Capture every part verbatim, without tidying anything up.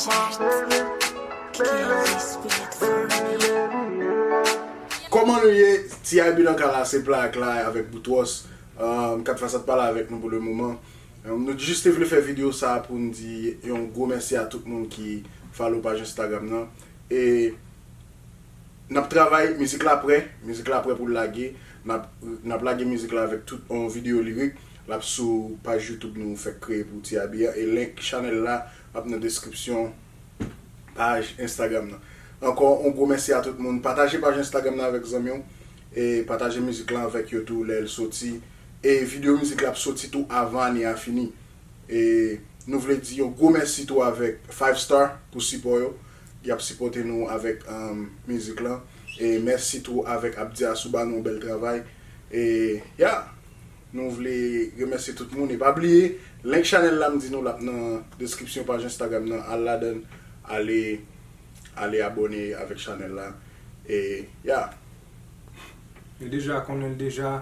Kòman nou ye? T I B nan kay la, se Plak la avèk Boutwòs. Um, Kat Fas ap pale avèk nou pou le moman. Um, nou jis te vle fè videyo sa a pou n di yon gwo mèsi a tout moun ki follow paj Instagram nan. E n ap travay, mizik la prè, mizik la prè pou l lage. N ap, n ap lage mizik la avèk tout yon videyo lirik. L ap sou paj YouTube nou fèk kreye pou T I B a. E link chanèl la ap nan deskripsyon paj Instagram nan. Ankò, yon gwo mèsi a tout moun. Pataje paj Instagram nan avèk zanmi w. E pataje mizik la avèk yo tou lè l soti. E videyo mizik la ap soti tou avan ane a fini. E nou vle di yon gwo mèsi tou avèk Five Star pou sipò yo. Y ap sipòte nou avèk um, mizik la. E mèsi tou avèk Abdia Sou ba nou yon bèl travay. E ya, nou vle remèsye tout moun. E pa bliye, link chanèl la, m di nou l ap nan deskripsyon paj Instagram nan. Al ladan, ale, ale abòne avèk chanèl la. E ya. Yo deja konnen l deja.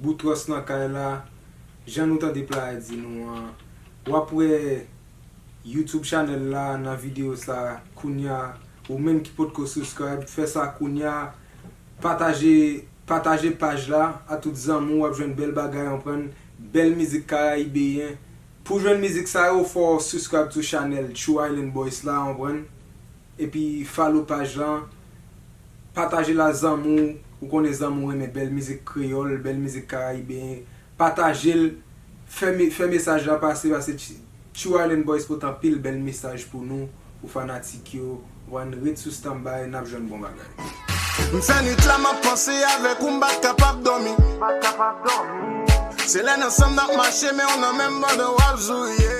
Boutwòs nan kay la. Jan nou tande Plak di nou an, w ap wè YouTube chanèl la nan videyo sa kounya. Ou menm ki potko subscribe, fè sa kounya. Pataje, pataje paj la a tout zanmi w, w ap jwenn bèl bagay, konprann, bèl mizik karayibeyen. Pou jwenn mizik sa yo, fò w subscribe to chanèl True Island Boys la, konprann. Epi follow paj la. Pataje l a zanmi w, ou konnen zanmi w renmen bèl mizik kreyòl, bèl mizik karayibeyen. Pataje l, fè, me- fè mesaj la pase, paske True Island Boys pote anpil bèl mesaj pou nou, pou fanatik yo. Wan ret sou standby, n ap jwenn bon bagay. M fè nwit la, m ap panse avèk ou, m pa t kapab dòmi. Se lè n ansanm n ap mache, men w nan menm bòdò w ap zouye.